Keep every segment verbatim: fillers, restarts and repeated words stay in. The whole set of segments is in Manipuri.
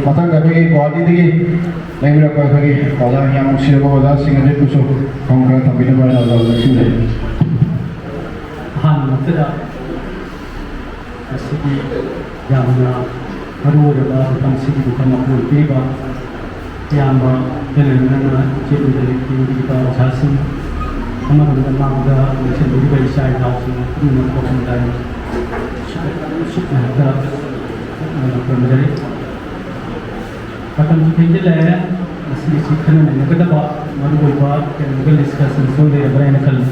ꯃꯊꯪꯗ ꯑꯩꯈꯣꯏꯒꯤ ꯒꯨꯋꯥꯍꯥꯇꯤꯗꯒꯤ ꯂꯩꯕꯤꯔꯛꯄ ꯑꯩꯈꯣꯏꯒꯤ ꯑꯣꯖꯥ, ꯌꯥꯝ ꯅꯨꯡꯁꯤꯔꯕ ꯑꯣꯖꯥꯁꯤꯡ ꯑꯗꯨꯕꯨꯁꯨ ꯈꯣꯡ ꯈꯔ ꯊꯝꯕꯤꯅꯕ ꯑꯩꯅ ꯑꯣꯖꯥꯕꯨ ꯅꯤꯡꯁꯤꯡꯖꯔꯤ꯫ ꯑꯍꯥꯟꯕ ꯃꯛꯇꯗ ꯉꯁꯤꯒꯤ ꯌꯥꯝꯅ ꯃꯔꯨ ꯑꯣꯏꯔꯕ ꯃꯐꯝꯁꯤꯒꯤ ꯃꯐꯝ ꯑꯃ ꯑꯣꯏꯕꯤꯔꯤꯕ ꯏꯌꯥꯝꯕ ꯂꯩꯃꯔꯦꯟ ꯅꯪꯅ ꯏꯆꯦ ꯂꯨꯏꯗ ꯂꯩꯈꯤꯕ ꯑꯣꯖꯥꯁꯤꯡ, ꯑꯃꯔꯣꯝꯗ ꯃꯥꯡꯗ ꯂꯣꯏꯁꯤꯟꯕꯤꯔꯤꯕ ꯏꯆꯥ ꯏꯅꯥꯎꯁꯤꯡ ꯄꯨꯝꯅꯃꯛ ꯋꯥꯈꯜ ꯇꯥꯏ꯫ ꯁꯨꯛꯅ ꯍꯦꯛꯇ ꯈꯨꯔꯨꯝꯖꯔꯤ꯫ ꯃꯇꯝꯁꯨ ꯊꯦꯡꯖꯤꯜꯂꯛꯑꯦ꯫ ꯉꯁꯤꯒꯤꯁꯤ ꯈꯟꯅ ꯅꯩꯅꯒꯗꯕ ꯃꯔꯨꯑꯣꯏꯕ technical discussion ꯁꯨ ꯂꯩꯔꯕ꯭ꯔꯥ ꯍꯥꯏꯅ ꯈꯜꯂꯤ꯫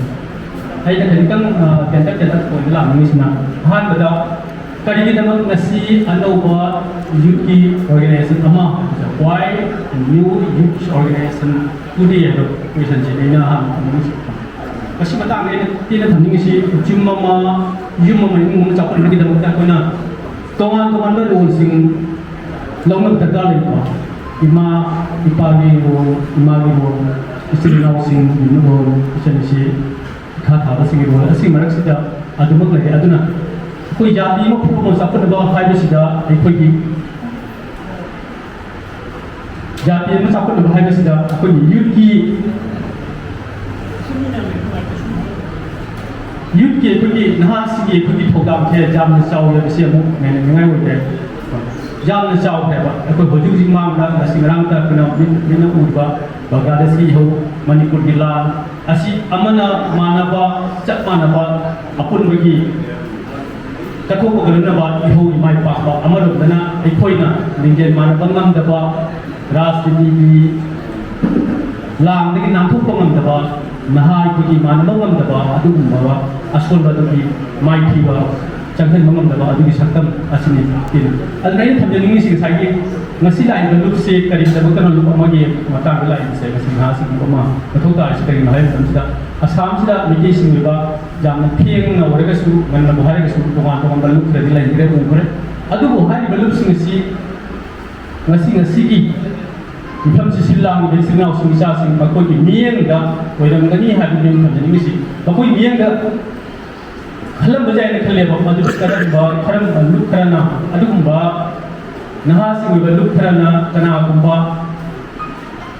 ꯑꯩꯅ ꯈꯖꯤꯛꯇꯪ, ꯑ, ꯇꯦꯟꯇꯛ ꯇꯦꯟꯇꯛ ꯑꯣꯏꯕ ꯂꯥꯛꯅꯤꯡꯉꯤꯁꯤꯅ, ꯑꯍꯥꯟꯕꯗ ꯀꯔꯤꯒꯤꯗꯃꯛ ꯉꯁꯤ ꯑꯅꯧꯕ youth ꯀꯤ organization ꯑꯃ, why new youth organization today ꯍꯥꯏꯕ question ꯁꯤ ꯑꯩꯅ ꯑꯍꯥꯟꯕ ꯊꯝꯅꯤꯡꯉꯤꯁꯤ꯫ ꯃꯁꯤ ꯃꯇꯥꯡꯗ ꯑꯩꯅ ꯇꯦꯟꯅ ꯊꯝꯅꯤꯡꯉꯤꯁꯤ, ꯌꯨꯝ ꯑꯃ, ꯌꯨꯝ ꯑꯃ ꯏꯃꯨꯡ ꯑꯃ ꯆꯥꯎꯈꯠꯅꯕꯒꯤꯗꯃꯛꯇ ꯑꯩꯈꯣꯏꯅ ꯇꯣꯉꯥꯟ ꯇꯣꯉꯥꯟꯕ role ꯁꯤꯡ ꯂꯧꯅꯕ ꯗꯔꯀꯥꯔ ꯂꯩꯀꯣ꯫ ꯏꯃꯥ ꯏꯄꯥꯒꯤ role, ꯏꯃꯥꯒꯤ role, ꯏꯆꯤꯜ ꯏꯅꯥꯎꯁꯤꯡꯒꯤ role, ꯏꯆꯟ ꯏꯆꯦ ꯏꯈꯥ ꯊꯥꯕꯁꯤꯡꯒꯤ role, ꯑꯁꯤꯒꯤ ꯃꯔꯛꯁꯤꯗ ꯑꯗꯨꯃꯛ ꯂꯩꯔꯦ꯫ ꯑꯗꯨꯅ ꯑꯩꯈꯣꯏ ꯖꯥꯇꯤ ꯑꯃ, ꯐꯨꯔꯨꯞ ꯑꯃ ꯆꯥꯎꯈꯠꯅꯕ ꯍꯥꯏꯕꯁꯤꯗ ꯑꯩꯈꯣꯏꯒꯤ ꯖꯥꯇꯤ ꯑꯃ ꯆꯥꯎꯈꯠꯅꯕ ꯍꯥꯏꯕꯁꯤꯗ ꯑꯩꯈꯣꯏꯒꯤ youth ꯀꯤ, youth ꯀꯤ ꯑꯩꯈꯣꯏꯒꯤ ꯅꯍꯥꯁꯤꯡꯒꯤ ꯑꯩꯈꯣꯏꯒꯤ ꯊꯧꯗꯥꯡꯁꯦ ꯌꯥꯝꯅ ꯆꯥꯎꯋꯦ ꯍꯥꯏꯕꯁꯤ ꯑꯃꯨꯛ ꯅꯩꯅꯅꯤꯡꯉꯥꯏ ꯑꯣꯏꯗ꯭ꯔꯦ꯫ ꯌꯥꯝꯅ ꯆꯥꯎꯈ꯭ꯔꯦꯕ꯫ ꯑꯩꯈꯣꯏ ꯍꯧꯖꯤꯛ ꯍꯧꯖꯤꯛ ꯃꯥꯡꯗ ꯉꯁꯤ ꯉꯔꯥꯡꯇ ꯑꯩꯈꯣꯏꯅ ꯃꯤꯠ-, ꯃꯤꯠꯅ ꯎꯔꯤꯕ ꯕꯪꯒ꯭ꯂꯥꯗꯦꯁꯀꯤ ꯏꯍꯧ, ꯃꯅꯤꯄꯨꯔꯒꯤ ꯂꯥꯟ ꯑꯁꯤ ꯑꯃꯅ ꯃꯥꯟꯅꯕ, ꯆꯞ ꯃꯥꯟꯅꯕ ꯑꯄꯨꯟꯕꯒꯤ ꯀꯠꯊꯣꯛꯄ ꯉꯝꯅꯕ ꯏꯍꯧ ꯏꯃꯥꯏ ꯄꯥꯛꯄ, ꯑꯃꯔꯣꯝꯗꯅ ꯑꯩꯈꯣꯏꯅ ꯂꯤꯡꯖꯦꯜ ꯃꯥꯟꯅꯕ ꯉꯝꯗꯕ, ꯔꯥꯖꯅꯤꯇꯤꯒꯤ ꯂꯥꯡꯗꯒꯤ ꯅꯥꯟꯊꯣꯛꯄ ꯉꯝꯗꯕ, ꯅꯍꯥ ꯑꯩꯈꯣꯏꯒꯤ ꯃꯥꯟꯅꯕ ꯉꯝꯗꯕ ꯑꯗꯨꯒꯨꯝꯕ ꯑꯁꯣꯟꯕ ꯑꯗꯨꯒꯤ ꯃꯥꯏꯊꯤꯕ ꯆꯪꯍꯟꯕ ꯉꯝꯗꯕ ꯑꯗꯨꯒꯤ ꯁꯛꯇꯝ ꯑꯁꯤꯅꯤ꯫ ꯑꯗꯨꯅ ꯑꯩꯅ ꯊꯝꯖꯅꯤꯡꯉꯤꯁꯤ ꯉꯁꯥꯏꯒꯤ ꯉꯁꯤ ꯂꯥꯛꯏꯕ ꯂꯨꯞꯁꯦ ꯀꯔꯤꯒꯤꯗꯃꯛꯇꯅꯣ ꯂꯨꯞ ꯑꯃꯒꯤ ꯃꯇꯥꯡꯗ ꯂꯥꯛꯏꯕꯁꯦ, ꯉꯁꯤ ꯅꯍꯥꯁꯤꯡ ꯂꯨꯞ ꯑꯃ ꯃꯊꯧ ꯇꯥꯔꯤꯁꯤ ꯀꯔꯤꯒꯤꯅꯣ ꯍꯥꯏꯕ ꯃꯇꯝꯁꯤꯗ, ꯑꯁꯥꯝꯁꯤꯗ ꯃꯤꯇꯩꯁꯤꯡ ꯑꯣꯏꯕ ꯌꯥꯝꯅ ꯊꯦꯡꯅ ꯑꯣꯏꯔꯒꯁꯨ, ꯉꯟꯅꯕꯨ ꯍꯥꯏꯔꯒꯁꯨ ꯇꯣꯉꯥꯟ ꯇꯣꯉꯥꯟꯕ ꯂꯨꯞ ꯈꯔꯗꯤ ꯂꯩꯈ꯭ꯔꯦ, ꯎꯈ꯭ꯔꯦ꯫ ꯑꯗꯨꯕꯨ ꯍꯥꯏꯔꯤꯕ ꯂꯨꯞꯁꯤꯡ ꯑꯁꯤ ꯉꯁꯤ, ꯉꯁꯤꯒꯤ ꯃꯤꯐꯝꯁꯤ ꯁꯤꯜ ꯂꯥꯡꯂꯤꯕ ꯏꯆꯤꯜ ꯏꯅꯥꯎꯁꯤꯡ, ꯏꯆꯥꯁꯤꯡ, ꯃꯈꯣꯏꯒꯤ ꯃꯤꯠꯌꯦꯡꯗ ꯑꯣꯏꯔꯝꯒꯅꯤ ꯍꯥꯏꯕꯗꯨꯅꯤ ꯑꯩꯅ ꯊꯝꯖꯅꯤꯡꯉꯤꯁꯤ꯫ ꯃꯈꯣꯏ ꯃꯤꯠꯌꯦꯡꯗ ꯈꯜꯂꯝꯕ ꯌꯥꯏꯅ ꯈꯜꯂꯦꯕ, ꯃꯗꯨꯗꯤ ꯀꯔꯝꯕ, ꯀꯔꯝꯕ ꯂꯨꯞ ꯈꯔꯅ ꯑꯗꯨꯒꯨꯝꯕ ꯅꯍꯥꯁꯤꯡ ꯑꯣꯏꯕ ꯂꯨꯞ ꯈꯔꯅ ꯀꯅꯥꯒꯨꯝꯕ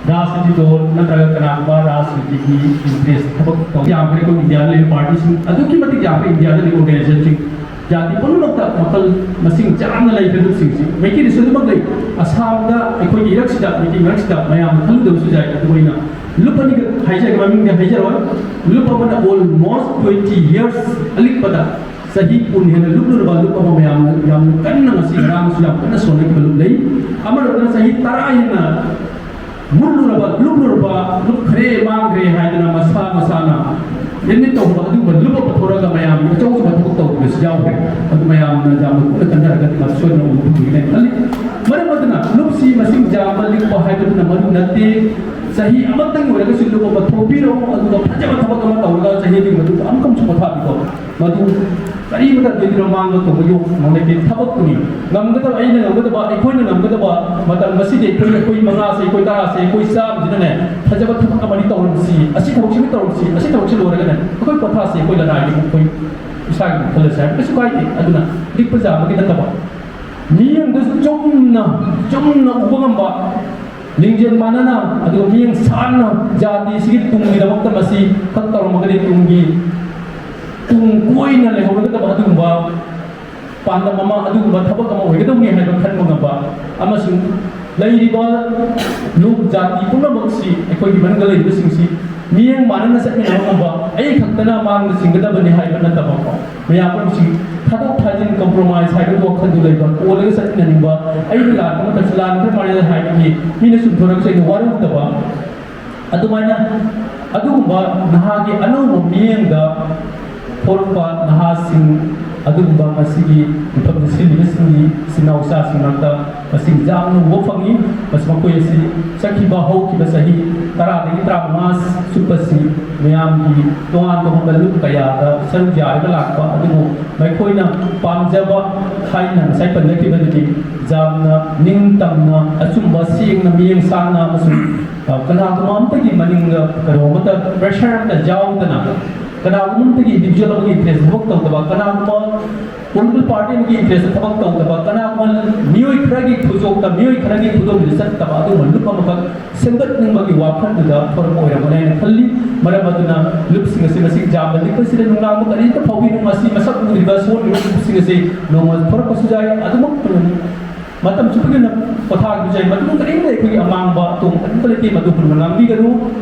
ꯔꯥꯖꯅꯤꯇꯤ ꯗꯣꯜ ꯅꯠꯇ꯭ꯔꯒ ꯀꯅꯥꯒꯨꯝꯕ ꯔꯥꯖꯅꯤꯇꯤꯒꯤ ꯏꯟꯇꯔꯦꯁ ꯊꯕꯛ ꯇꯧ ꯌꯥꯝꯈ꯭ꯔꯦ꯫ ꯑꯩꯈꯣꯏ ꯏꯟꯗꯤꯌꯥꯗ ꯂꯩꯔꯤꯕ ꯄꯥꯔꯇꯤꯁꯤꯡ ꯑꯗꯨꯛꯀꯤ ꯃꯇꯤꯛ ꯌꯥꯝꯈ꯭ꯔꯦ ꯏꯟꯗꯤꯌꯥꯗ ꯂꯩꯕ ꯑꯣꯔꯒꯅꯥꯏꯖꯦꯁꯟꯁꯤꯡ꯫ ꯖꯥꯇꯤ ꯄꯨꯝꯅꯃꯛꯇ ꯃꯈꯜ ꯃꯁꯤꯡ ꯆꯥꯝꯅ ꯂꯩꯈ꯭ꯔꯦ ꯂꯨꯞꯁꯤꯡꯁꯤ꯫ ꯃꯩꯇꯩꯗꯁꯨ ꯑꯗꯨꯃꯛ ꯂꯩ꯫ ꯑꯁꯥꯝꯗ ꯑꯩꯈꯣꯏꯒꯤ ꯏꯔꯛꯁꯤꯗ, ꯃꯩꯇꯩ ꯃꯔꯛꯁꯤꯗ ꯃꯌꯥꯝꯅ ꯈꯜꯂꯨꯗꯕꯁꯨ ꯌꯥꯏ꯫ ꯑꯗꯨꯕꯨ ꯑꯩꯅ ꯂꯨꯞ ꯑꯅꯤꯈꯛ ꯍꯥꯏꯖꯒꯦ, ꯃꯃꯤꯡꯗꯤ ꯍꯥꯏꯖꯔꯣꯏ꯫ ꯂꯨꯞ ꯑꯃꯅ almost twenty years, ꯑꯂꯤꯛꯄꯗ ꯆꯍꯤ ꯀꯨꯟ ꯍꯦꯟꯅ ꯂꯨꯞꯂꯨꯔꯕ ꯂꯨꯞ ꯑꯃ ꯃꯌꯥꯝꯅ ꯌꯥꯝꯅ ꯀꯟꯅ ꯉꯁꯤ ꯉꯔꯥꯡꯁꯨ ꯌꯥꯝ ꯀꯟꯅ ꯁꯣꯟꯅꯈꯤꯕ ꯂꯨꯞ ꯂꯩ꯫ ꯑꯃꯔꯣꯝꯗꯅ ꯆꯍꯤ ꯇꯔꯥ ꯍꯦꯟꯅ ꯃꯨꯠꯂꯨꯔꯕ, ꯂꯨꯞꯂꯨꯔꯕ, ꯂꯨꯞꯈ꯭ꯔꯦ, ꯃꯥꯡꯈ꯭ꯔꯦ ꯍꯥꯏꯗꯅ ꯃꯁꯥ ꯃꯁꯥꯅ ꯑꯦꯗꯃꯤꯠ ꯇꯧꯕ ꯑꯗꯨꯒꯨꯝꯕ ꯂꯨꯞ ꯑꯃ ꯄꯨꯊꯣꯔꯛꯑꯒ ꯃꯌꯥꯝꯒꯤ ꯑꯆꯧ ꯑꯆꯧꯕ ꯊꯕꯛ ꯇꯧꯈꯤꯕꯁꯨ ꯌꯥꯎꯈ꯭ꯔꯦ꯫ ꯑꯗꯨ ꯃꯌꯥꯝꯅ ꯌꯥꯝꯅ ꯀꯨꯞꯅ ꯈꯟꯊꯔꯒ ꯁꯣꯏꯗꯅ ꯎꯕ ꯐꯪꯒꯅꯤ ꯈꯜꯂꯤ꯫ ꯃꯔꯝ ꯑꯗꯨꯅ ꯂꯨꯞꯁꯤ ꯃꯁꯤꯡ ꯌꯥꯝꯕ ꯂꯤꯛꯄ ꯍꯥꯏꯕꯗꯨꯅ ꯃꯔꯨ ꯅꯠꯇꯦ꯫ ꯆꯍꯤ ꯑꯃꯇꯪ ꯑꯣꯏꯔꯒꯁꯨ ꯂꯨꯞ ꯑꯃ ꯊꯣꯛꯄꯤꯔꯛꯎ, ꯑꯗꯨꯒ ꯐꯖꯕ ꯊꯕꯛ ꯑꯃ ꯇꯧꯔꯒ ꯆꯍꯤ ꯑꯗꯨꯒꯤ ꯃꯇꯨꯡꯗ ꯑꯃꯨꯛꯀ ꯑꯃꯨꯛꯁꯨ ꯄꯣꯊꯥꯕꯤꯀꯣ꯫ ꯃꯗꯨ ꯀꯔꯤꯃꯇ ꯑꯗꯨꯗꯨꯅ ꯃꯥꯡꯕ ꯊꯣꯛꯄ ꯌꯣꯛ ꯅꯣꯂꯦꯖꯀꯤ ꯊꯕꯛꯇꯨꯅꯤ꯫ ꯉꯝꯒꯗꯕ, ꯑꯩꯅ ꯉꯝꯒꯗꯕ, ꯑꯩꯈꯣꯏꯅ ꯉꯝꯒꯗꯕ ꯃꯇꯝ ꯑꯁꯤꯗꯤ ꯑꯩꯈꯣꯏ, ꯑꯩꯈꯣꯏ ꯃꯉꯥꯁꯦ, ꯑꯩꯈꯣꯏ ꯇꯔꯥꯁꯦ, ꯑꯩꯈꯣꯏ ꯆꯥꯝꯃꯁꯤꯅꯅꯦ ꯐꯖꯕ ꯊꯕꯛ ꯑꯃꯗꯤ ꯇꯧꯔꯝꯁꯤ, ꯑꯁꯤ ꯊꯕꯛꯁꯤꯃ ꯇꯧꯔꯝꯁꯤ, ꯑꯁꯤ ꯊꯕꯛꯁꯤ ꯂꯣꯏꯔꯒꯅꯦ ꯑꯩꯈꯣꯏ ꯄꯣꯊꯥꯁꯤ, ꯑꯩꯈꯣꯏ ꯂꯅꯥꯏꯒꯤ ꯑꯩꯈꯣꯏ ꯏꯁꯥꯒꯤ ꯈꯜꯂꯁꯤ ꯍꯥꯏꯕ ꯀꯩꯁꯨ ꯀꯥꯏꯗꯦ꯫ ꯑꯗꯨꯅ ꯂꯤꯛꯄ ꯆꯥꯕꯒꯤ ꯅꯠꯇꯕ, ꯃꯤꯠꯌꯦꯡꯗꯨ ꯆꯨꯝꯅ, ꯆꯨꯝꯅ ꯎꯕ ꯉꯝꯕ, ꯂꯤꯡꯖꯦꯜ ꯃꯥꯟꯅꯅ, ꯑꯗꯨꯒ ꯃꯤꯠꯌꯦꯡ ꯁꯥꯟꯅ ꯖꯥꯇꯤꯁꯤꯒꯤ ꯇꯨꯡꯒꯤꯗꯃꯛꯇ ꯃꯁꯤ ꯈꯛ ꯇꯧꯔꯝꯃꯒꯗꯤ ꯇꯨꯡꯒꯤ, ꯇꯨꯡ ꯀꯣꯏꯅ ꯂꯩꯍꯧꯔꯒꯗꯕ ꯑꯗꯨꯒꯨꯝꯕ ꯄꯥꯟꯗꯝ ꯑꯃ, ꯑꯗꯨꯒꯨꯝꯕ ꯊꯕꯛ ꯑꯃ ꯑꯣꯏꯒꯗꯧꯅꯤ ꯍꯥꯏꯕ ꯈꯟꯕ ꯉꯝꯕ ꯑꯃꯁꯨꯡ ꯂꯩꯔꯤꯕ ꯂꯨꯞ ꯖꯥꯇꯤ ꯄꯨꯝꯅꯃꯛꯁꯤ, ꯑꯩꯈꯣꯏꯒꯤ ꯃꯅꯨꯡꯗ ꯂꯩꯔꯤꯕꯁꯤꯡꯁꯤ ꯃꯤꯠꯌꯦꯡ ꯃꯥꯟꯅꯅ ꯆꯠꯃꯤꯟꯅꯕ ꯉꯝꯕ, ꯑꯩ ꯈꯛꯇꯅ ꯃꯥꯡꯗ ꯆꯤꯡꯒꯗꯕꯅꯤ ꯍꯥꯏꯕ ꯅꯠꯇꯕꯀꯣ, ꯃꯌꯥꯝ ꯄꯨꯝꯅꯃꯛꯁꯤ ꯊꯥꯗꯣꯛ ꯊꯥꯖꯤꯟ, ꯀꯝꯄ꯭ꯔꯣꯃꯥꯏꯁ ꯍꯥꯏꯕꯒꯤ ꯋꯥꯈꯜꯗꯨ ꯂꯩꯕ, ꯀꯣꯜꯂꯒ ꯆꯠꯃꯤꯟꯅꯅꯤꯡꯕ, ꯑꯩꯅ ꯂꯥꯟꯕ ꯃꯇꯝꯁꯨ ꯂꯥꯟꯈ꯭ꯔ ꯃꯥꯜꯂꯦ ꯍꯥꯏꯕꯒꯤ ꯃꯤꯅ ꯆꯨꯝꯊꯣꯔꯛꯄꯁꯦ ꯑꯩꯅ ꯋꯥꯔꯧꯗꯕ, ꯑꯗꯨꯃꯥꯏꯅ ꯑꯗꯨꯒꯨꯝꯕ ꯅꯍꯥꯒꯤ ꯑꯅꯧꯕ ꯃꯤꯠꯌꯦꯡꯗ ꯊꯣꯛꯂꯛꯄ ꯅꯍꯥꯁꯤꯡ, ꯑꯗꯨꯒꯨꯝꯕ ꯉꯁꯤꯒꯤ ꯃꯤꯐꯝꯗ ꯁꯤꯜꯂꯤꯕꯁꯤꯡꯒꯤ ꯏꯆꯤꯟ ꯏꯅꯥꯎ ꯏꯆꯥꯁꯤꯡ ꯃꯔꯛꯇ ꯃꯁꯤꯡ ꯌꯥꯝꯅ ꯎꯕ ꯐꯪꯉꯤ꯫ ꯃꯁꯤ ꯃꯈꯣꯏ ꯑꯁꯤ ꯆꯠꯈꯤꯕ ꯍꯧꯈꯤꯕ ꯆꯍꯤ ꯇꯔꯥꯗꯒꯤ ꯇꯔꯥꯃꯉꯥ ꯆꯨꯞꯄꯁꯤ ꯃꯌꯥꯝꯒꯤ ꯇꯣꯉꯥꯟ ꯇꯣꯉꯥꯟꯕ ꯂꯨꯞ ꯀꯌꯥꯗ ꯁꯔꯨꯛ ꯌꯥꯔꯒ ꯂꯥꯛꯄ, ꯑꯗꯨꯕꯨ ꯃꯈꯣꯏꯅ ꯄꯥꯝꯖꯕ ꯍꯥꯏꯅ ꯉꯁꯥꯏ ꯄꯟꯖꯈꯤꯕꯗꯨꯗꯤ ꯌꯥꯝꯅ ꯅꯤꯡꯇꯝꯅ, ꯑꯆꯨꯝꯕ, ꯁꯦꯡꯅ, ꯃꯤꯠꯌꯦꯡ ꯁꯥꯡꯅ ꯑꯃꯁꯨꯡ, ꯑ, ꯀꯅꯥꯒꯨꯝꯕ ꯑꯃꯠꯇꯒꯤ ꯃꯅꯤꯡꯗ ꯀꯩꯅꯣ ꯑꯃꯠꯇ, ꯄ꯭ꯔꯦꯁꯔ ꯑꯃꯠꯇ ꯌꯥꯎꯗꯅ, ꯀꯅꯥꯒꯨꯝꯕ ꯑꯃꯠꯇꯒꯤ ꯏꯟꯗꯤꯕꯤꯖꯨꯋꯦꯜ ꯑꯃꯒꯤ ꯏꯟꯇꯔꯦꯁ ꯊꯕꯛ ꯇꯧꯗꯕ, ꯀꯅꯥꯒꯨꯝꯕ ꯄꯣꯂꯤꯇꯤꯀꯦꯜ ꯄꯥꯔꯇꯤ ꯑꯃꯒꯤ ꯏꯟꯇꯔꯦꯁꯇ ꯊꯕꯛ ꯇꯧꯗꯕ, ꯀꯅꯥꯒꯨꯝꯕ ꯃꯤꯑꯣꯏ ꯈꯔꯒꯤ ꯈꯨꯗꯣꯛꯇ, ꯃꯤꯑꯣꯏ ꯈꯔꯒꯤ ꯈꯨꯗꯣꯝꯕꯤꯗ ꯆꯠꯇꯕ ꯑꯗꯨꯒꯨꯝꯕ ꯂꯨꯞ ꯑꯃꯈꯛ ꯁꯦꯝꯒꯠꯅꯤꯡꯕꯒꯤ ꯋꯥꯈꯜꯗꯨꯗ ꯊꯣꯔꯛꯄ ꯑꯣꯏꯔꯝꯒꯅꯤ ꯍꯥꯏꯅ ꯈꯜꯂꯤ꯫ ꯃꯔꯝ ꯑꯗꯨꯅ ꯂꯨꯞꯁꯤꯡ ꯑꯁꯤ ꯃꯁꯤ ꯌꯥꯝꯅ ꯂꯤꯛꯄꯁꯤꯗ ꯅꯨꯡꯅꯥꯡꯕ ꯀꯔꯤꯝꯇ ꯐꯥꯎꯕꯤꯅꯨ꯫ ꯃꯁꯤ ꯃꯁꯛ ꯎꯗ꯭ꯔꯤꯕ ꯁꯣꯛꯂꯤꯕ ꯂꯨꯞꯁꯤꯡ ꯑꯁꯤ ꯅꯣꯡꯃ ꯊꯣꯔꯛꯄꯁꯨ ꯌꯥꯏ꯫ ꯑꯗꯨꯃꯛ ꯃꯇꯝ ꯆꯨꯞꯄꯒꯤ ꯑꯣꯏꯅ ꯄꯣꯊꯥꯈꯤꯕꯁꯨ ꯌꯥꯏ꯫ ꯃꯗꯨ ꯀꯔꯤꯝꯇ ꯑꯩꯈꯣꯏꯒꯤ ꯑꯃꯥꯡꯕ ꯑꯇꯣꯡꯕ ꯀꯔꯤꯝꯇ ꯂꯩꯇꯦ꯫ ꯃꯗꯨ ꯍꯨꯟꯅ ꯉꯥꯡꯕꯤꯒꯅꯨ꯫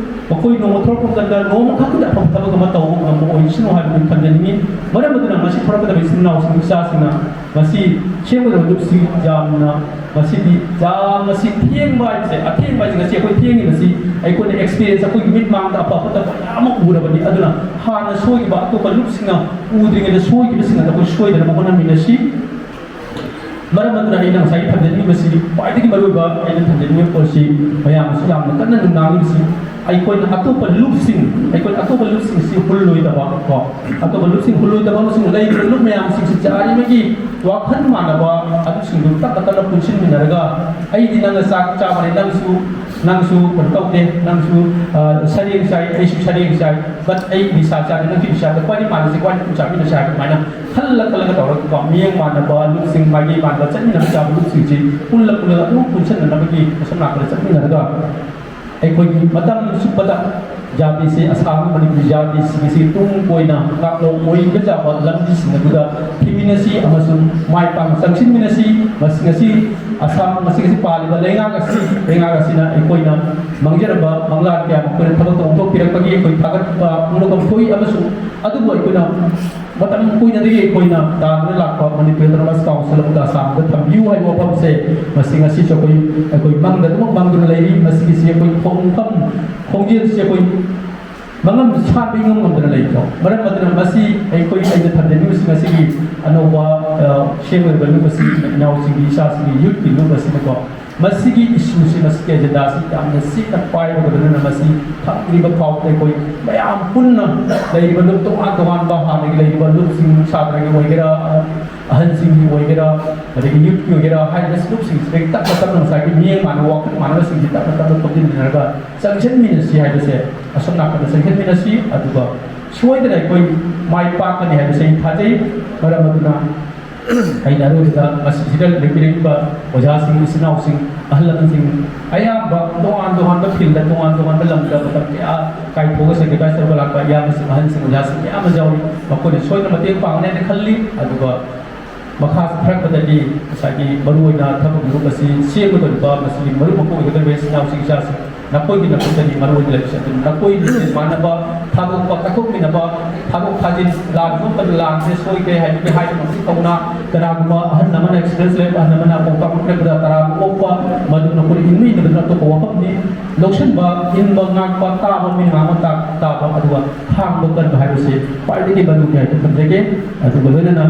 ꯃꯈꯣꯏ ꯅꯣꯡꯃ ꯊꯣꯔꯛꯄ ꯃꯇꯝꯗ ꯅꯣꯡꯃ ꯈꯛꯇꯗ ꯑꯐꯕ ꯊꯕꯛ ꯑꯃ ꯇꯧꯕ ꯉꯝꯕ ꯑꯣꯏꯁꯅꯨ ꯍꯥꯏꯕꯗꯨ ꯊꯝꯖꯅꯤꯡꯏ꯫ ꯃꯔꯝ ꯑꯗꯨꯅ ꯃꯁꯤ ꯊꯣꯔꯛꯀꯗꯕ ꯏꯆꯤꯟ ꯏꯅꯥꯎꯁꯤꯡ, ꯏꯆꯥꯁꯤꯡꯅ ꯃꯁꯤ ꯁꯦꯝꯒꯗꯕ ꯂꯨꯞꯁꯤ ꯌꯥꯝꯅ, ꯃꯁꯤꯗꯤ ꯌꯥꯝ, ꯃꯁꯤ ꯊꯦꯡꯕ ꯍꯥꯏꯕꯁꯦ, ꯑꯊꯦꯡꯕ ꯍꯥꯏꯁꯦ ꯉꯁꯤ ꯑꯩꯈꯣꯏ ꯊꯦꯡꯉꯤꯕꯁꯤ ꯑꯩꯈꯣꯏꯅ ꯑꯦꯛꯁꯄꯤꯔꯤꯌꯦꯟꯁ ꯑꯩꯈꯣꯏꯒꯤ ꯃꯤꯠ ꯃꯥꯡꯗ ꯑꯐ ꯐꯠꯇꯕ ꯃꯌꯥꯝ ꯑꯃ ꯎꯔꯕꯅꯤ꯫ ꯑꯗꯨꯅ ꯍꯥꯟꯅ ꯁꯣꯏꯈꯤꯕ ꯑꯇꯣꯞꯄ ꯂꯨꯞꯁꯤꯡꯅ ꯎꯗ꯭ꯔꯤꯉꯩꯗ ꯁꯣꯏꯈꯤꯕꯁꯤꯡ ꯑꯗꯨ ꯑꯩꯈꯣꯏ ꯁꯣꯏꯗꯅꯕ ꯍꯣꯠꯅꯃꯤꯟꯅꯁꯤ꯫ ꯃꯔꯝ ꯑꯗꯨꯅ ꯑꯩꯅ ꯉꯁꯥꯏꯒꯤ ꯊꯝꯖꯅꯤꯡꯉꯤꯕꯁꯤ ꯈ꯭ꯋꯥꯏꯗꯒꯤ ꯃꯔꯨꯑꯣꯏꯕ ꯑꯩꯅ ꯊꯝꯖꯅꯤꯡꯉꯤꯕ ꯄꯣꯠꯁꯤ, ꯃꯌꯥꯝꯅꯁꯨ ꯌꯥꯝꯅ ꯀꯟꯅ ꯅꯨꯡꯅꯥꯡꯉꯤꯕꯁꯤ, ꯑꯩꯈꯣꯏꯅ ꯑꯇꯣꯞꯄ ꯂꯨꯞꯁꯤꯡ, ꯑꯩꯈꯣꯏꯅ ꯑꯇꯣꯞꯄ ꯂꯨꯞꯁꯤꯡꯁꯤ ꯍꯨꯜꯂꯣꯏꯗꯕ ꯀꯣ, ꯑꯇꯣꯞꯄ ꯂꯨꯞꯁꯤꯡ ꯍꯨꯜꯂꯣꯏꯗꯕ ꯑꯃꯁꯨꯡ ꯂꯩꯔꯤꯕ ꯂꯨꯞ ꯃꯌꯥꯝꯁꯤꯡꯁꯤ ꯌꯥꯔꯤꯕꯃꯈꯩ ꯋꯥꯈꯜ ꯃꯥꯟꯅꯕ ꯑꯗꯨꯁꯤꯡꯗꯨ ꯇꯞꯅ ꯇꯞꯅ ꯄꯨꯟꯁꯤꯟꯃꯤꯟꯅꯔꯒ, ꯑꯩꯗꯤ ꯅꯪꯒ ꯆꯥꯛ ꯆꯥꯕꯅꯤ, ꯅꯪꯁꯨ, ꯅꯪꯁꯨ ꯀꯩꯅꯣ ꯇꯧꯗꯦ, ꯅꯪꯁꯨ, ꯑ, ꯁꯔꯦꯡ ꯆꯥꯏ, ꯑꯩꯁꯨ ꯁꯔꯦꯡ ꯆꯥꯏ, but ꯑꯩ ꯅꯤꯁꯥ ꯆꯥꯗꯦ, ꯅꯪꯁꯨ ꯅꯤꯁꯥ ꯆꯥꯗꯦ, ꯈ꯭ꯋꯥꯏꯗꯒꯤ ꯃꯥꯟꯅꯁꯤ, ꯈ꯭ꯋꯥꯏꯗꯒꯤ ꯄꯨꯟ ꯆꯥꯃꯤꯟꯅꯁꯤ ꯍꯥꯏꯕ ꯑꯗꯨꯃꯥꯏꯅ ꯈꯜꯂ ꯈꯜꯂꯒ ꯇꯧꯔꯒꯀꯣ, ꯃꯤꯠꯌꯦꯡ ꯃꯥꯟꯅꯕ ꯂꯨꯞꯁꯤꯡ, ꯃꯥꯏꯀꯩ ꯃꯥꯟꯅꯕ ꯆꯠꯃꯤꯟꯅꯕ ꯌꯥꯕ ꯂꯨꯞꯁꯤꯡꯁꯤ ꯄꯨꯜꯂ ꯄꯨꯜꯂꯒ ꯑꯗꯨꯝ ꯄꯨꯟꯁꯤꯟꯅꯅꯕꯒꯤ ꯑꯁꯣꯝ ꯅꯥꯀꯟꯗ ꯆꯠꯃꯤꯟꯅꯔꯒ ꯑꯩꯈꯣꯏꯒꯤ ꯃꯇꯝ ꯆꯨꯞꯄꯗ ꯖꯥꯇꯤꯁꯤ, ꯑꯁꯥꯝꯒꯤ ꯃꯅꯤꯄꯨꯔꯤ ꯖꯥꯇꯤꯁꯤꯡ ꯑꯁꯤ ꯇꯨꯡ ꯀꯣꯏꯅ ꯉꯥꯛꯂꯣꯛ ꯑꯣꯏꯕ ꯌꯥꯕ ꯂꯝꯕꯤꯁꯤꯡ ꯑꯗꯨꯗ ꯊꯤꯃꯤꯟꯅꯁꯤ ꯑꯃꯁꯨꯡ ꯃꯥꯏ ꯄꯥꯛꯅ ꯆꯪꯁꯤꯟꯃꯤꯟꯅꯁꯤ꯫ ꯃꯁꯤ ꯉꯁꯤ ꯑꯁꯥꯝ, ꯃꯁꯤ ꯉꯁꯤ ꯄꯥꯜꯂꯤꯕ ꯂꯩꯉꯥꯛ ꯑꯁꯤ, ꯂꯩꯉꯥꯛ ꯑꯁꯤꯅ ꯑꯩꯈꯣꯏꯅ ꯃꯥꯡꯖꯔꯝꯕ ꯃꯪꯂꯥꯟ ꯀꯌꯥ ꯃꯈꯣꯏꯅ ꯊꯕꯛꯇ ꯑꯣꯟꯊꯣꯛꯄꯤꯔꯛꯄꯒꯤ ꯑꯩꯈꯣꯏ ꯊꯥꯒꯠꯄ ꯐꯣꯡꯗꯣꯛꯐꯝ ꯊꯣꯛꯏ꯫ ꯑꯃꯁꯨꯡ ꯑꯗꯨꯕꯨ ꯑꯩꯈꯣꯏꯅ ꯃꯇꯝ ꯀꯨꯏꯅꯗꯒꯤ ꯑꯩꯈꯣꯏꯅ ꯇꯥꯗꯨꯅ ꯂꯥꯛꯄ ꯃꯅꯤꯄꯨꯔ ꯑꯣꯇꯣꯅꯣꯃꯁ ꯀꯥꯎꯟꯁꯤꯜ ꯑꯃꯗ ꯑꯁꯥꯝꯗ ꯊꯝꯕꯤꯌꯨ ꯍꯥꯏꯕ ꯋꯥꯐꯝꯁꯦ, ꯃꯁꯤ ꯉꯁꯤꯁꯨ ꯑꯩꯈꯣꯏ, ꯑꯩꯈꯣꯏ ꯃꯪꯗ ꯑꯗꯨꯃꯛ ꯃꯪꯗꯨꯅ ꯂꯩꯔꯤ꯫ ꯃꯁꯤꯒꯤꯁꯤ ꯑꯩꯈꯣꯏ ꯈꯣꯡꯐꯝ, ꯈꯣꯡꯖꯦꯜꯁꯤ ꯑꯩꯈꯣꯏ ꯃꯉꯝ ꯁꯥꯟꯕ ꯏꯉꯝ ꯉꯝꯗꯅ ꯂꯩꯀꯣ꯫ ꯃꯔꯝ ꯑꯗꯨꯅ ꯃꯁꯤ ꯑꯩꯈꯣꯏ, ꯑꯩꯅ ꯊꯝꯖꯅꯤꯡꯕꯁꯤ ꯉꯁꯤꯒꯤ ꯑꯅꯧꯕ, ꯑ, ꯁꯦꯝꯒꯗꯕ ꯂꯨꯞ ꯑꯁꯤ ꯏꯅꯥꯎꯁꯤꯡꯒꯤ, ꯏꯆꯥꯁꯤꯡꯒꯤ, ꯌꯨꯠꯀꯤ ꯂꯨꯞ ꯑꯁꯤꯅꯀꯣ, ꯃꯁꯤꯒꯤ ꯏꯁꯨꯁꯤ, ꯃꯁꯤꯒꯤ ꯑꯦꯖꯦꯟꯗꯥꯁꯤ ꯌꯥꯝꯅ ꯆꯦꯠꯅ ꯄꯥꯏꯕ ꯑꯗꯨꯅ ꯃꯁꯤ ꯐꯪꯗ꯭ꯔꯤꯕ ꯐꯥꯎꯕꯗ ꯑꯩꯈꯣꯏ ꯃꯌꯥꯝ ꯄꯨꯟꯅ ꯂꯩꯔꯤꯕ ꯂꯨꯞ ꯇꯣꯉꯥꯟ ꯇꯣꯉꯥꯟꯕ ꯍꯥꯟꯅꯒꯤ ꯂꯩꯔꯤꯕ ꯂꯨꯞꯁꯤꯡ, ꯁꯥꯇ꯭ꯔꯒꯤ ꯑꯣꯏꯒꯦꯔꯥ, ꯑꯍꯟꯁꯤꯡꯒꯤ ꯑꯣꯏꯒꯦꯔꯥ, ꯑꯗꯒꯤ ꯌꯨꯠꯀꯤ ꯑꯣꯏꯒꯦꯔꯥ, ꯍꯥꯏꯔꯤꯕ ꯂꯨꯞꯁꯤꯡꯁꯤꯗꯒꯤ ꯇꯞꯅ ꯇꯞꯅ ꯉꯁꯥꯏꯒꯤ ꯃꯤꯠꯌꯦꯡ ꯃꯥꯟꯅꯕ, ꯋꯥꯈꯜ ꯃꯥꯟꯅꯕꯁꯤꯡꯁꯤ ꯇꯞꯅ ꯇꯞꯅ ꯈꯣꯝꯖꯤꯟꯃꯤꯟꯅꯔꯒ ꯆꯪꯁꯤꯟꯃꯤꯟꯅꯁꯤ ꯍꯥꯏꯕꯁꯦ, ꯑꯁꯣꯝ ꯅꯥꯀꯟꯗ ꯆꯪꯁꯤꯟꯃꯤꯟꯅꯁꯤ꯫ ꯑꯗꯨꯒ ꯁꯣꯏꯗꯅ ꯑꯩꯈꯣꯏ ꯃꯥꯏ ꯄꯥꯛꯀꯅꯤ ꯍꯥꯏꯕꯁꯦ ꯑꯩ ꯊꯥꯖꯩ꯫ ꯃꯔꯝ ꯑꯗꯨꯅ ꯑꯩꯅ ꯑꯔꯣꯏꯕꯗ ꯃꯁꯤꯁꯤꯗ ꯂꯩꯕꯤꯔꯛꯏꯕ ꯑꯣꯖꯥꯁꯤꯡ, ꯏꯆꯤꯟ ꯏꯅꯥꯎꯁꯤꯡ, ꯑꯍꯜ ꯂꯃꯟꯁꯤꯡ, ꯑꯌꯥꯝꯕ ꯇꯣꯉꯥꯟ ꯇꯣꯉꯥꯟꯕ ꯐꯤꯜꯗ, ꯇꯣꯉꯥꯟ ꯇꯣꯉꯥꯟꯕ ꯂꯝꯗ ꯃꯇꯝ ꯀꯌꯥ ꯀꯥꯏꯊꯣꯛꯑꯒ ꯁꯦꯀ꯭ꯔꯤꯐꯥꯏꯁ ꯇꯧꯔꯒ ꯂꯥꯛꯄ ꯏꯌꯥꯝꯕꯁꯤꯡ, ꯑꯍꯟꯁꯤꯡ, ꯑꯣꯖꯥꯁꯤꯡ ꯃꯌꯥꯝ ꯑꯃ ꯌꯥꯎꯔꯤ꯫ ꯃꯈꯣꯏꯅ ꯁꯣꯏꯗꯅ ꯃꯇꯦꯡ ꯄꯥꯡꯒꯅꯤ ꯍꯥꯏꯅ ꯈꯜꯂꯤ꯫ ꯑꯗꯨꯒ ꯃꯈꯥ ꯆꯠꯊꯔꯛꯄꯗꯗꯤ ꯉꯁꯥꯏꯒꯤ ꯃꯔꯨꯑꯣꯏꯅ ꯊꯕꯛ ꯒ꯭ꯔꯨꯞ ꯑꯁꯤ ꯁꯦꯝꯒꯗꯧꯔꯤꯕ ꯃꯁꯤꯒꯤ ꯃꯔꯨꯞ ꯃꯀꯣꯛ ꯑꯣꯏꯒꯗꯧꯔꯤꯕ ꯏꯆꯤꯟ ꯏꯅꯥꯎꯁꯤꯡ ꯏꯆꯥꯁꯤꯡ, ꯅꯈꯣꯏꯒꯤ ꯅꯈꯨꯠꯇꯅꯤ ꯃꯔꯨꯑꯣꯏꯅ ꯂꯩꯕꯁꯦ꯫ ꯑꯗꯨꯅ ꯅꯈꯣꯏꯒꯤ ꯃꯥꯟꯅꯕ ꯊꯥꯗꯣꯛꯄ ꯀꯠꯊꯣꯛꯃꯤꯟꯅꯕ, ꯊꯥꯗꯣꯛ ꯊꯥꯖꯤꯟ, ꯂꯥꯟ ꯊꯣꯛꯄꯗ ꯂꯥꯟꯁꯦ ꯁꯣꯏꯈ꯭ꯔꯦ ꯍꯥꯏꯕꯒꯤ ꯍꯥꯏꯕ ꯉꯝꯕꯒꯤ ꯊꯧꯅꯥ, ꯀꯅꯥꯒꯨꯝꯕ ꯑꯍꯜ ꯑꯃꯅ ꯑꯦꯛꯁꯄꯤꯔꯤꯌꯦꯟꯁ ꯂꯩꯕ ꯑꯍꯜ ꯑꯃꯅ ꯄꯥꯎꯇꯥꯛ ꯄꯤꯔꯛꯄꯗ ꯇꯔꯥꯕꯨ ꯑꯣꯛꯄ, ꯃꯗꯨꯅ ꯑꯩꯈꯣꯏ ꯏꯪꯅꯩꯅꯕꯗꯨꯅ ꯑꯇꯣꯞꯄ ꯋꯥꯐꯝꯅꯤ꯫ ꯂꯧꯁꯤꯟꯕ, ꯏꯟꯕ, ꯉꯥꯛꯄ, ꯇꯥꯕ, ꯃꯤꯅ ꯉꯥꯡꯕ ꯇꯥ-, ꯇꯥꯕ, ꯑꯗꯨꯒ ꯈꯥꯡꯕ ꯀꯟꯕ ꯍꯥꯏꯕꯁꯤ ꯈ꯭ꯋꯥꯏꯗꯒꯤ ꯃꯔꯨꯅꯤ ꯍꯥꯏꯕꯗꯨ ꯊꯝꯖꯒꯦ꯫ ꯑꯗꯨꯒ ꯂꯣꯏꯅꯅ,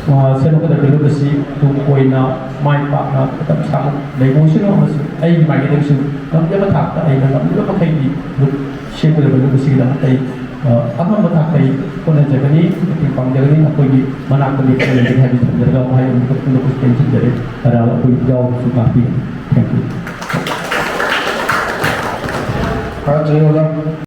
ꯑ, ꯁꯦꯝꯒꯠꯀꯗꯕ ꯂꯨꯞ ꯑꯁꯤ ꯇꯨꯡ ꯀꯣꯏꯅ ꯃꯥꯏ ꯄꯥꯛꯅ ꯃꯇꯝ ꯁꯥꯡꯅ ꯂꯩꯉꯣꯏꯁꯤꯅ ꯑꯃꯁꯨꯡ ꯑꯩꯒꯤ ꯃꯥꯏꯀꯩꯗꯒꯤꯁꯨ ꯉꯝꯖꯕ ꯊꯥꯛꯇ ꯑꯩꯅ ꯉꯝꯂꯤꯕ ꯃꯈꯩꯗꯤ ꯂꯨꯞ ꯁꯦꯝꯒꯗꯕ ꯂꯨꯞ ꯑꯁꯤꯒꯤꯗꯃꯛꯇ ꯑꯩ, ꯑ, ꯑꯉꯝꯕ ꯊꯥꯛꯇ ꯑꯩ ꯍꯣꯠꯅꯖꯒꯅꯤ, ꯃꯇꯦꯡ ꯄꯥꯡꯖꯒꯅꯤ꯫ ꯑꯩꯈꯣꯏꯒꯤ ꯃꯅꯥꯛꯇ ꯂꯦꯞꯄ ꯂꯩꯒꯅꯤ ꯍꯥꯏꯕꯁꯤ ꯊꯝꯖꯔꯒ ꯋꯥꯍꯩ ꯑꯃꯈꯛꯇꯪꯗ ꯊꯝꯖꯔꯦ꯫ ꯑꯔꯥꯕ ꯑꯩꯈꯣꯏ ꯌꯥꯎꯕꯁꯨ ꯉꯥꯛꯄꯤꯒꯅꯤ꯫ Thank you꯫ ꯊꯥꯒꯠꯆꯔꯤ ꯑꯣꯖꯥ꯫